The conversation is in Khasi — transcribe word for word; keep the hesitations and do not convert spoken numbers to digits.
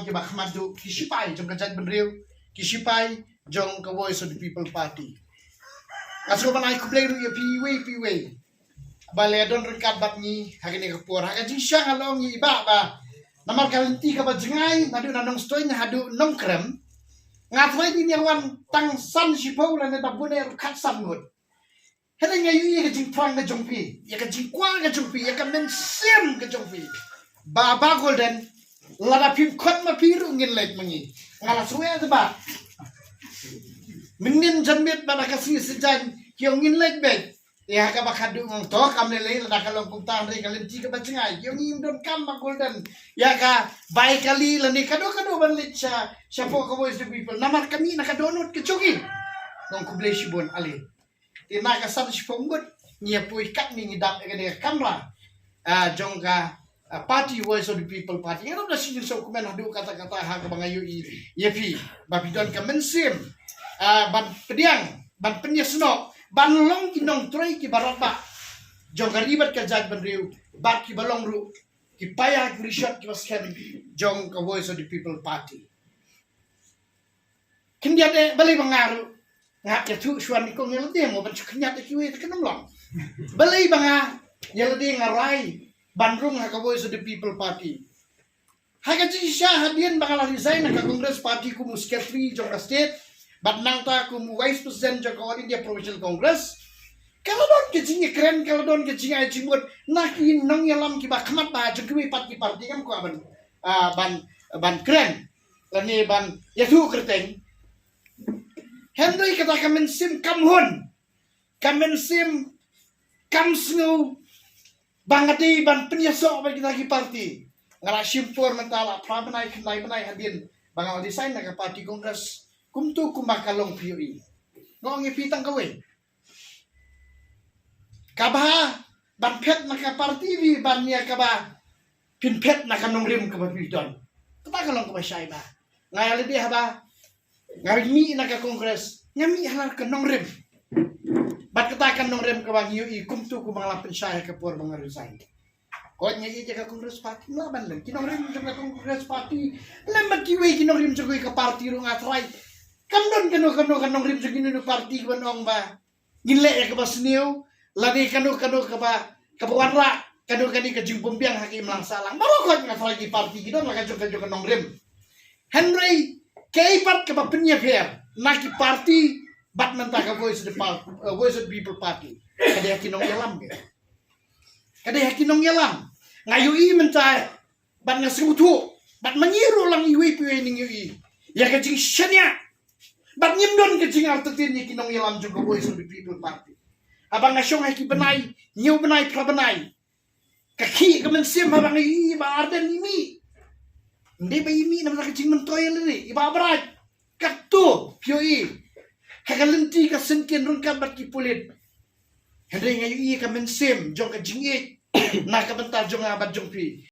kiba khmat duh, ki shipai jong ka jaitbynriew, ki shipai jong ka Voice of the People Party. Nga sngewbha ban ai khublei ruh ïa phi iwei pa iwei ba la don ryngkat bad ngi ha kane ka por. Ha ka jingshisha nga la ong ïa i Bah ba namar ka lynti kaba jngai naduh na Nongstoiñ haduh Nongkrem, nga tharai ngin ïa wan tang san shiphew lane ba bun eh ruh khatsan ngut. Hynrei nga ïohi ïa ka jingthrang ka jong phi, ïa ka jingkwah ka jong phi, ïa ka mynsiem ka jong phi. Bah, Bah Golden, lada phim khot ma phi ruh ngin leit ma ngi. Nga la sngewthuh ba mynnin janmiet bad ha ka sngi Saitjaiñ ki ong ngin leit beit. Ïa kaba khadduh nga ong to kam lei lei, lada ka long kumta hynrei ka lynti kaba jngai. Ki ong ngim donkam Bah Golden ïa ka bai kali lane kano kano ban leit sha, shapoh ka Voice of the People. Namar ka mih na ka dohnud ka jong ngi. Nga ong khublei shibun ale. Te na ka san shiphew ngut ngi ïa poi katne ngi dap ïa kane ka kamra, ah, jong ka, ah, party, Voice of the People Party. Nga ruh da shu jingsngewkmen haduh katta katta ha kaba nga ïohi ïa phi ba phi don ka mynsiem, ah, ban pdiang, ban pynïasnoh, ban long ki nongtrei kiba radbah jong ka ri bad ka jaitbynriew bad kiba long ruh ki paia ki rishot kiba skhem jong ka Voice of the People Party. Khyndiat eh, balei ba nga ruh nga ïathuh shuwa nyngkong ïa lade mo ban shu khyndiat ïa kiwei te kan ym long. Balei ba nga ïa lade nga rai ban rung ha ka Voice of the People Party. Ha ka jingshisha hadien ba nga la resign na ka Congress Party kum u secretary jong ka state bad nangta kum u vice president jong ka All India Provincial Congress, ka la don ka jingïakren, ka la don ka jingai jingmut na ki nongïalam kiba khmat bha jong kiwei pat ki party, kam kwah ban, ah, ban, ban kren lane ban ïathuh kyrteng. Hynrei kata ka mynsiem kam hun, ka mynsiem kam sngew ba nga dei ban pynïasoh bad kita ki party. Nga la shim por mynta la phra bnai khyndai bnai hadien ba nga la resign na ka party Congress. Kumto kumba ka long phi ïohi. Nga ong ïa phi tang kawei, kaba ban phet na ka party phi ban ïa kaba phin phet na ka nongrim kaba phi don. Kata ka long kaba shai bha. Nga ïa lade haba nga mih na ka Congress, nga mih halor ka nongrim. Bad kata ka nongrim kaba ngi ïohi kumto kumba nga la pynshai ha ka por ba nga resign. Ko nga ïa ka Congress Party, nga ban lem ki nongrim jong ka Congress Party, lem bad kiwei ki nongrim jong ka party ruh nga tharai kam don kano kano ka nongrim jong kino kino party kiban ong ba ngin leh ïa kaba sniew lane kano kano kaba, kaba wanrah kano kano ka jingbymbiang ha ka imlang sahlang. Baroh khoit nga tharai ki party ki don la ka jong ka jong ka nongrim. Hynrei kaei pat kaba pynïapher na ki party bad mynta ka Voice of the Pal-, uh, Voice of the People Party? Ka dei ha ki nongïalam ke. Ka dei ha ki nongïalam. Nga ïohi mynta bad nga sngewthuh bad ma ngi ruh lang iwei pa iwei ngi ïohi ïa ka jingshaniah bad ngim don ka jingartatien ïa ki nongïalam jong ka Voice of the People Party. Haba nga shong ha ki bnai, hynñiew bnai, phra bnai, ka khih ka mynsiem haba nga ïohi i Bah Ardent i mih. Ym dei ba i mih namar ka jingmyntoi lei, i Bah Bright. Katto phi ïohi ha ka lynti ka syngkien ryngkat bad ki pulit. Hynrei nga ïohi ka mynsiem jong ka jingïeit na ka bynta jong nga bad jong phi.